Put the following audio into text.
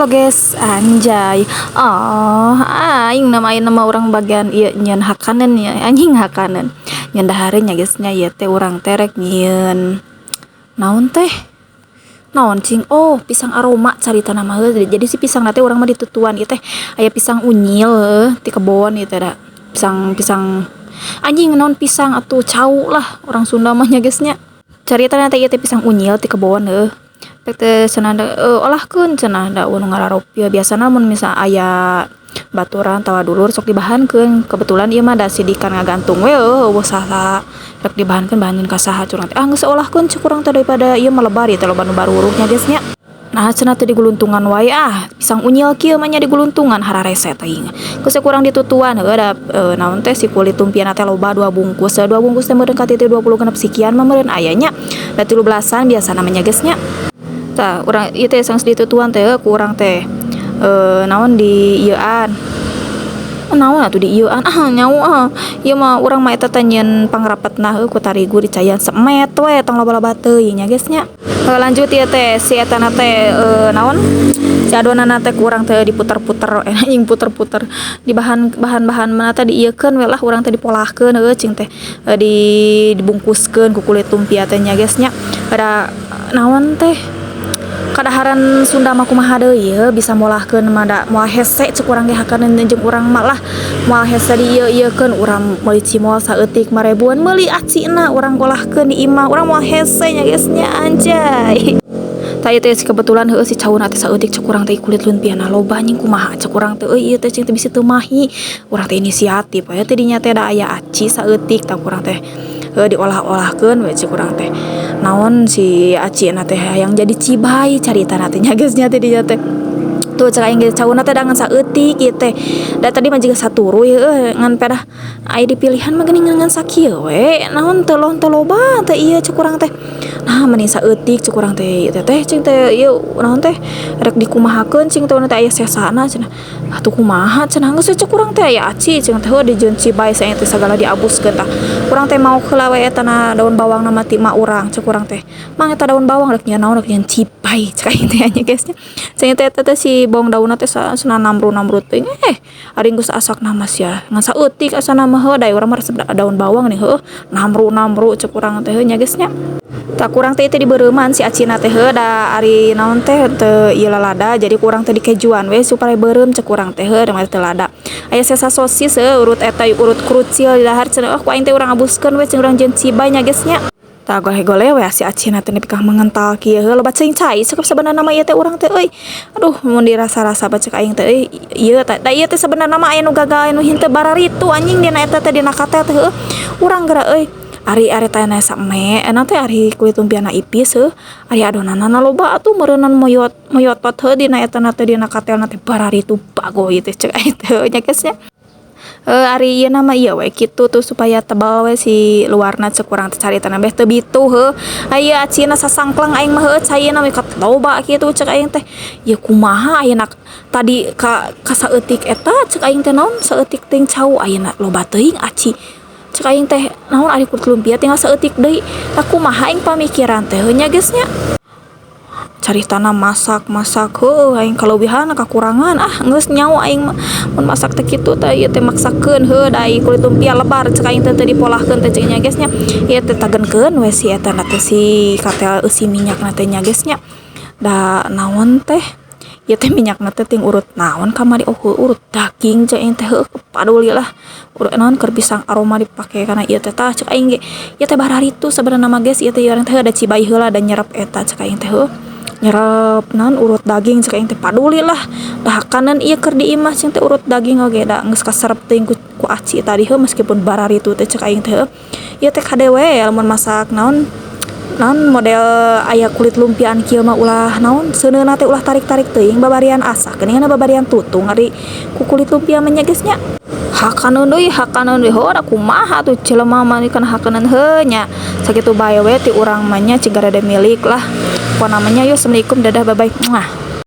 Halo guys, anjay. Oh, aing nama aing nama urang bagian ieu nyieun hakaneun ya, anjing hakaneun. Nyieun dahareun nya guys nya, ieu teh urang teh rek nyieun naon teh? Naon cing? Oh, pisang aroma caritana mah heuh. Jadi si pisang teh urang mah ditutuan ieu teh aya pisang unyil heuh ti kebon ieu teh da. Pisang pisang anjing naon pisang atuh cau lah orang Sunda mah nya guys nya. Caritana teh ieu teh pisang unyil ti kebon heuh. Pek teh cenah olahkeun cenah da nu ngararopil biasana mun misal aya baturan atawa dulur sok dibahankeun. Kebetulan ieu mah da sidikan ngagantung we eueuh saha rek dibahankeun bahankeun ka saha curang teh. Ah, geus olahkeun cek urang teh daripada ieu mah lebar ieu teh loba nu baruruh nya guys nya. Nah, cenah teh diguluntungan wae, ah pisang unyil kieu mah nya diguluntungan hararese teuing. Geus kurang ditutuan heuh da naon teh si kulit lumpiana teh loba 2 bungkus. 2 bungkus teh meureun ka 26 sekian mah meureun aya nya. Da 13-an biasana mah nya guys nya. Tah urang ieu teh sanggeus ditutuan teh ku urang teh naon di ieuan. Naon atuh di ieuan, ah nyaho ah. Ieu mah urang mah eta teh nyieun pangrapetna heuh ku tarigu dicayan semet we tong loba-loba teuing nya guys nya. Lanjut ieu teh si etana teh naon si adonanna teh ku urang teh diputer-puter, anjing puter-puter di bahan bahan-bahan mana teh diieukeun we lah urang teh dipolahkeun heuh cing teh di dibungkuskeun ku kulit lumpia teh nya guys nya. Ada naon teh kadaharan Sunda mah kumaha deui heuh bisa molahkeun mah da moal hese cek urang ge hakaneun jeung urang mah lah moal hese di ieu-ieukeun. Urang meuli cimol saeutik 5 ribuan, meuli acina urang olahkeun di imah urang moal hese nya guys nya, anjay. Tah, ieu teh kebetulan heueuh si cauna teh saeutik. Cek urang teh kulit lumpiana loba anjing, kumaha cek urang teh euy ieu teh cing teh bisi teu mahi. Urang teh inisiatif we teh dinya teh da aya aci saeutik. Tah, urang teh diolah-olahkeun we cek urang teh naon si acina teh hayang jadi cibay caritana teh nya guys nya. Teh dinya teh tuh cek aing ge cauna teh da ngan saeutik ieu teh, da tadi mah jiga saturuy heueuh ngan pedah aya dipilihan mah geuning ngan sakieu we naon teu teu loba teh ieu. Cek urang teh nah mending saeutik cek urang teh ieu teh teh cing teh ieu naon teh rek dikumahakeun cing teh teh aya sesana cenah atuh kumaha cenah. Geus cek urang teh aya aci cing teh heuh dijieun cibay saeutik teh sagala diabuskeun. Tah, urang teh maok heula we eta na daun bawang na mah ti emak urang. Cek urang teh mang eta daun bawang rek nyieun naon? Rek nyieun cibay cek aing teh nya guys nya. Cenah teh eta teh si bawang daunna teh cenah namru-namru teuing, ari geus asakna mah sia ngan saeutik asana mah heuh da urang mah resep daun bawang nih heuh namru-namru cek urang teh nya guys nya. Tah, kurang teh teh dibeureuman si acina teh heuh da ari naon teh teu ieu lalada, jadi kurang teh dikejuan we supaya beureum cek urang teh heuh da teu lada. Aya sesa sosis heuh urut eta urut krucil didahar cenah oh ku aing teh urang abuskeun we cing urang jieun cibay nya guys nya. Tah, gole-gole we si acina teh nepi ka mengental kieu heuh loba ceuing cai cekap sabenerna mah ieu teh urang teh euy. Aduh, mun dirasa-rasa bae cek aing teh euy ieu teh da ieu teh sabenerna mah aya nu gagal aya nu henteu bararitu anjing dina eta teh dina katel teh heuh urang geura euy. Ari ari teh same enak teh ari kulit lumpiana ipis heuh ari adonanna loba atuh meureunnan moyot moyotot heuh dina eta na teh dina katelna teh bararitu bagoy teh cek aing teh nya guys nya. Ari ieu mah ieu we kitu tuh supaya tebal we si luarna cek urang teh caritana beh teu bituh heuh. Aya acina sasangkleng aing mah heuh caina we loba kitu cek aing teh ieu kumaha ayeuna tadi ka ka saeutik eta cek aing teh naon saeutik teuing cau ayeuna loba teuing aci cek aing teh naon ari kulit lumpia tinggal saeutik deui. Tah, kumaha aing pamikiran teh heuh nya guys nya. Caritana masak masak heuh aing kaleuwihan kakurangan, ah geus nyaho aing mah mun masak teh kitu teh ieu teh maksakeun heuh da kulit lumpia lebar cek aing teh teu dipolahkeun teh nya guys nya. Ieu teh tagenkeun we si eta na teh si katel eusi minyakna teh nya guys nya. Da naon teh ieu teh minyakna teh ting urut naon kamari, oh urut daging cek aing teh heuh paduli lah urut naon keur pisang aroma dipake kana ieu teh. Tah, cek aing ge ieu teh bararitu sabenerna mah guys. Ieu teh urang teh da cibay heula da nyerep eta cek aing teh heuh nyerep naon urut daging cek aing teh paduli lah dah hakaneun ieu keur di imah cing teh urut daging oge da geus kaserep teuing ku aci tadi heuh meskipun bararitu teh cek aing teh heuh. Ieu teh kade we lamun masak naon naon model aya kulit lumpiaan kieu mah ulah naon seuneuna teh ulah tarik-tarik teuing babarian asak geuningan babarian tutung ari ku kulit lumpia mah nya guys nya. Hakaneun deui heuh da kumaha atuh jelema mah kana hakaneun heuh nya. Sakitu bae we ti urang mah nya, cing garede milik lah pokona mah nya. Yuk, assalamualaikum, dadah, bye bye. Muah.